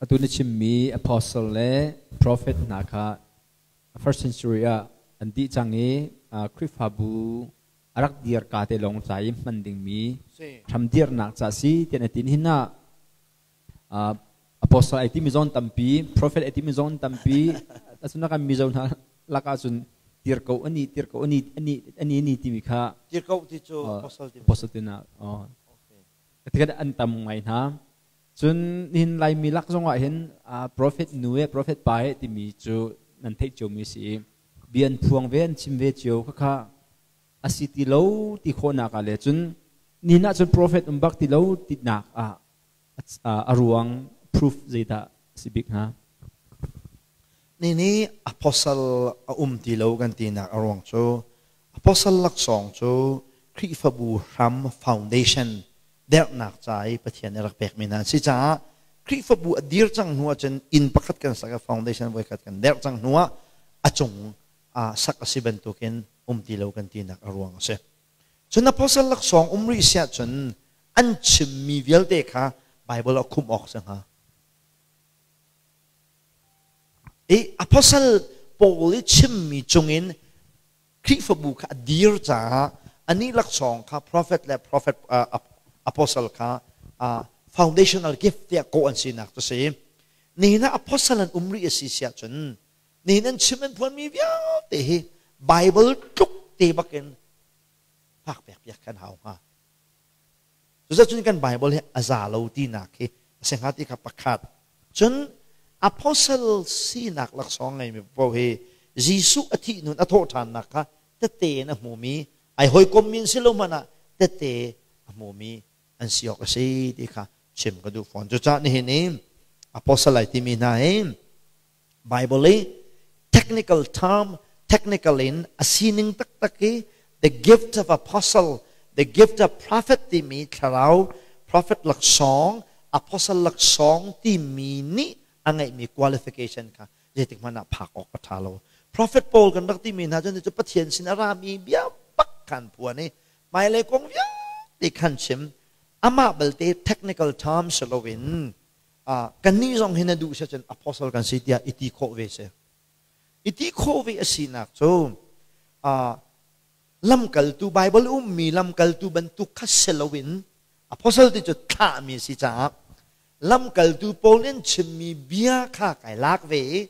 Atu na chimmi apostle le prophet hna kha first century ah an dih cang i Khrihfabu a rak dir ka te lawng ca i hman dingmi hram dirnak ca si tiah na tin hin ah apostle ai timi zon tampi, prophet ai timi zon tampi, asuna kan Mizo hna lakah cun tirko ani tirko ani ani ani ani timi kha tirko ti cu apostle ti apostle ti na tikhat an tam ngai hna. Cun nihin Laimi lak zongah hin prophet nu e prophet pa e timi cu nan theih ciomi si i bia an phuang ve, an chim ve cio. Khakha a si ti lo ti khawhnak ah le cun nihin ah cun prophet um bak ti lo tinak ah a ruang proof zeidah si bik hnga? Ni apostle a um ti lo kan tinak a ruang cu apostle laksawng cu Khrihfabu hram foundation derhnak ca i Pathian nih rak pekmi hna an si caah Khrihfabu a dir cang hnu ahcun inn pakhat kan sak i foundation voikhat kan derh cang hnu ah a cung ah sak a si bantukin um ti lo kan tinak a ruang a si. Cun apostle laksawng um rih si ahcun an chimmi vialte kha Bible a khumh awk si hnga. I apostle Paul i chimmi cungin Khrihfabu kha a dir caah anih laksawng kha prophet le prophet apostle kha foundational gift tiah kawh an sinak cu si. Nihin ah apostle an um rih a si siah cun nihin an chim an phuanmi vialte hi Bible tluk te bakin phak pek piak kan hau hnga. Cuzacun kan Bible hi a za lo tinak hi a si hnga ti kha pakhat. Cun apostle sinak laksawng ngeimi paoh hi Jesuh a thih nun a thawh ṭhannak kha tette in a hmumi, ai hawikommi an si lo hmanh ah tette a hmumi an si awk a si ti kha chim ka duh fawn. Cucaah nihin i apostle ai timi hna hi Bible i technical term, technical in a sining taktak i the gift of apostle, the gift of prophet timi thlarau prophet laksawng, apostle laksawng timi nih a ngeihmi qualification kha zeitik hmanh ah phak awk a ṭha lo. Prophet Paul kan rak timi hna cu cu Pathian sin a rami bia bak khan phuan i hmailei kong vialte khan chim. Amah balte technical term si loin kannih zong hi na duh si cun apostle kan si tiah i ti khawh ve si. I ti khawh ve a sinak cu lamkaltu Bible ummi lamkaltu bantuk kha si loin apostle ti cu thlahmi si caah lamkaltu Paul in chimmi bia kha kai lak ve i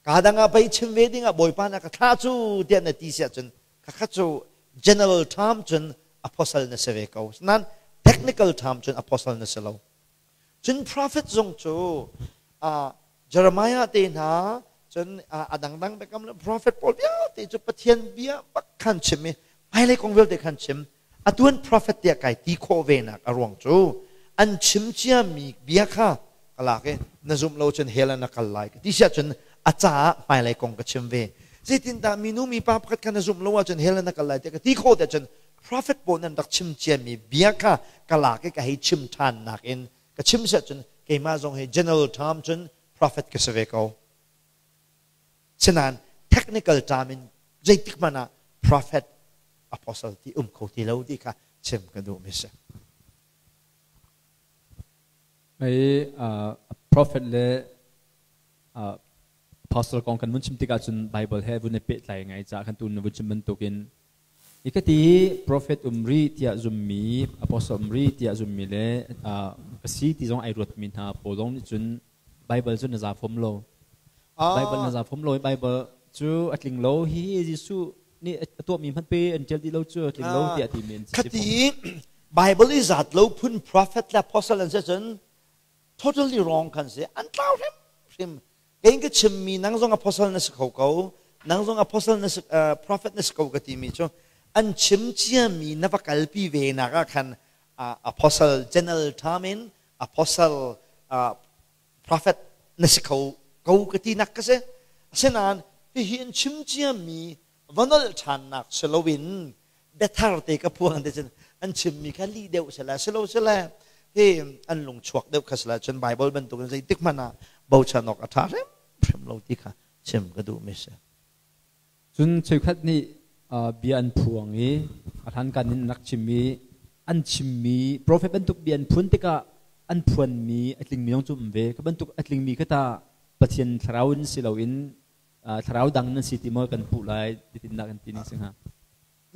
ka dang ah pei chim ve ding ah Bawipa na ka thlah cu tiah na ti si ahcun khakha cu general term cun apostle na si ve ko. Nain technical term cun apostle na si lo. Cun prophet zong cu Jeremiah te hna cun a dangdang biakam le prophet pawl vialte cu Pathian bia bak khan chim i hmailei kong vialte khan chim. Atuan prophet tiah kai ti khawh ve nak a ruang cu an chim ciami bia kha ka lak i na zumh lo cun hell ah na kal lai ka ti siah cun a caah hmailei kong ka chim ve. Zeitindah minu mipa pakhat kha na zumh lo ahcun hell ah na kal lai tiah ka ti khawh tiah cun Prophet pawl nan rak chim ciami bia kha ka lak i ka hei chim ṭhan nakin ka chim siah cun keimah zong hi general term cun prophet ka si ve ko. Sinain technical term in zeitik hmanh ah prophet, apostle ti um kho ti lo ti kha chim ka duhmi si. Mei prophet le apostle kong kan vun chim tikah cun Bible he vun i pehtlai ngai caah kan tu na vun chim bantukin Hi ka ti profet um rih tiah zummi, apostle um rih tiah zummi le ka si ti zong ai ruatmi hna pawl zong nih cun Bible cu na za fom lo. Bible na za fom lo i Bible cu a tling lo. Hi Jesuh nih a tuahmi hmanh pe an ṭial dih lo cu a tling lo tiah timi an si. Khati Bible i zat lo phun prophet le apostle an si cun totally wrong kan si. An tlau hrimhrim. Kei ka chimmi nang zong apostle na si kho ko, nang zong apostle na si, prophet na si ko ka timi cu an chim ciami na va kalpi ve nak ah khan apostle general term in apostle prophet na si kho ko ka ti nak ka si. Asinain hihi an chim ciami va nolh ṭhannak si loin biathar te ka phuang te cun an chimmi kha lih deuh sila silo sila hi an lung chuak deuh kha sila cun Bible bantukin zeitik hmanh ah bochan awk a ṭha hrimhrim lo ti kha chim ka duh mi si. Cun cheukhat nih bia an phuang i a hlankan in rak chim i an chimmi profet bantuk bia an phun tikah An phuanmi a tlingmi zong cu um ve. Ka bantuk a tlingmi kha ta Pathian thlarau in si loin thlarau dang nan si ti maw kan puh lai titinnak kan ti ning si hnga.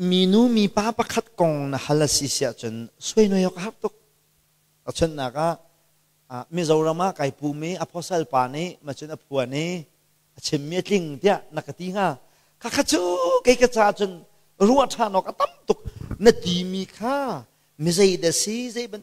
Minu mipa pakhat kong na hal a si siah cun suai noi awk a har tuk. A chunnak ah Mizoram ah kai pum i apostle pa nih macun a phuan i a chimmi a tling tiah na ka ti hnga. Khakha cu kei ka ca cun ruah ṭhan awk a tam tuk. Na timi kha mizei da si zei ban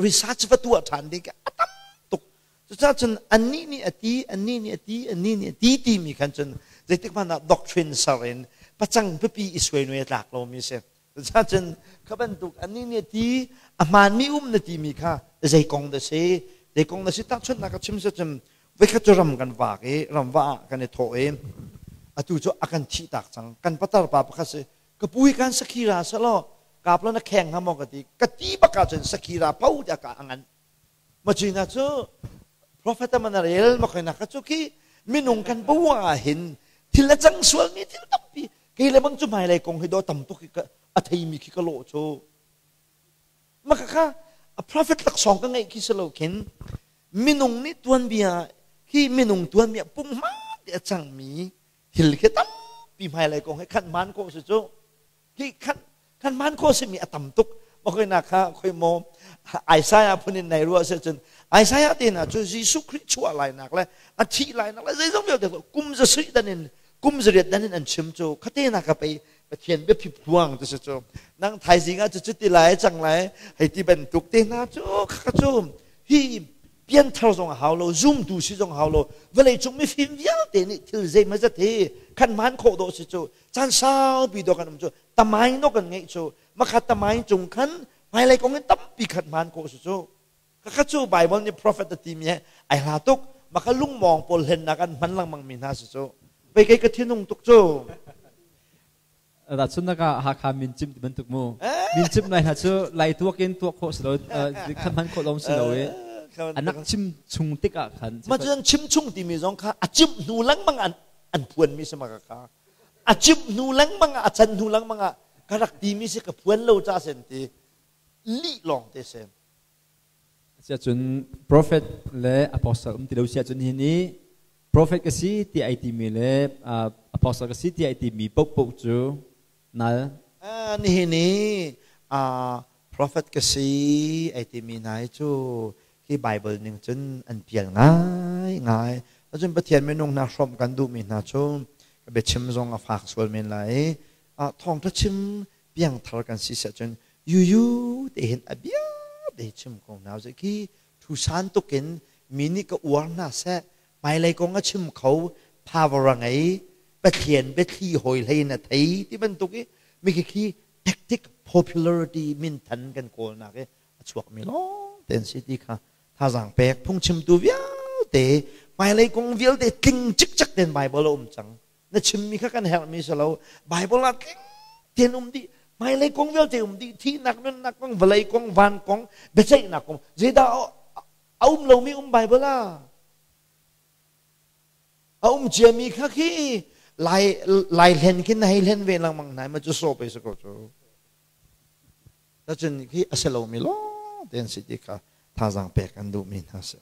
research va tuah ṭhan ding a tam tuk. Cucaah cun annih nih a ti, annih nih a ti, annih nih a ti timi khan cun zeitik hmanh ah doctrine ser in pacang pipi i suai nuai a tlak lomi a si. Cucaah cun kha bantuk annih nih a ti, a hmaanmi um na timi kha zei kong dah si, zei kong dah si tahchunhnak ka chim si cun voikhat cu ram kan vak i ram va ah kan i thawh i atu cu a kan thih tak cang. Kan patar pa pakhat si, ka pu hi kan sakhira selaw kaplo na kheng hnga maw ka ti. Ka ti bak ahcun sakhira po tiah ka a ngan. Macina cu profet man a rel ma khoina ka cu khi minung kan bua ah hin thil a cang sualmi thil tampi kei le bang cu hmailei kong hi do tam tuk hi a theimi khi ka lawh cu maka kha a prophet laksawng ka ngeih khi si lo khin minung nih tuanbia khi minung tuanbia punghman te a cangmi thil khi tampi hmailei kong hi khan man ko si cu hi khan kan man kho simi a tam tuk makoina kha khoi mo Isaiah phun in nei ruah se cun Isaiah te na cu Jesuh Khrih chuah lai nak le a thih lai nak le zeizong vialte kum za sui dan in kum zariat dan in an chim cu khate na ka pei Pathian biaphi phuang ti si cu nang thaizing ah cu cu ti lai cang lai hei ti bantuk te hna cu kha cu hi pianthar zong a hau lo zumtu si zong hau lo vawlei cung mifim vialte nih thil zeimazat hi khan man khawh dawh si cu caan saupi dawh kan um cu tamain dawh kan ngeih cu makha tamain cung khan hmailei kong in tampi khat hmaan khawh si cu kakha cu Bible nih prophet a timi he ai hla tuk maka lungmawng pawl hlennak an hman lengmang mi hna si cu pei kei ka thinung tuk cu Da chun naka Hakha min chim ti bantuk mu min chim lai hna cu lai tuak in tuak khawh si lo khan hman khawh lawng si lo i anak chim chung tik ah khan ma cun chim chung timi zong kha a chim hnu lengmang an an phuan mi si maka kha a chimh hnu lengmang ah a can hnu lengmang ah ka rak timi si ka phuan lo ca sen ti lih lawng te sen Siahcun prophet le apostle um ti lo siahcun hi ni prophet ka si ti ai timi le apostle ka si ti ai timi paohpaoh cu nal Nihin ni prophet ka si ai timi hna hi cu hi Bible ning cun an pial ngai ngai. Cun Pathian minung hna hrawmh kan duhmi hna cu ka biachim zong a fak sual men lai i thawngṭha chim piangthar kan si siah cun yuyu te hin a bia te chim ko hna usih khi thu san tuk in mi nih ka uar hna seh hmailei kong a chim kho power a ngei Pathian biathli hawi hlei in a thei ti bantuk i mi khi tactic popularity minthan kan kawlnak i a chuakmi lawng te an si ti kha thazaang pek phungchimtu vialte hmailei kong vialte tling cikcek tein Bible a um cang na chimmi kha kan herhmi si lo Bible ah tling tein um dih hmailei kong vialte um dih thihnak nunnak kong vawlei kong van kong biaceihnak kong zeidah a um lomi um Bible ah a um ciami kha khi lai lai hlen khin na hei hlen ve lengmang hna ma cu so pe si ko cu Cun khi a si lomi lawng te an si ti kha thazaang pek an duhmi hna si.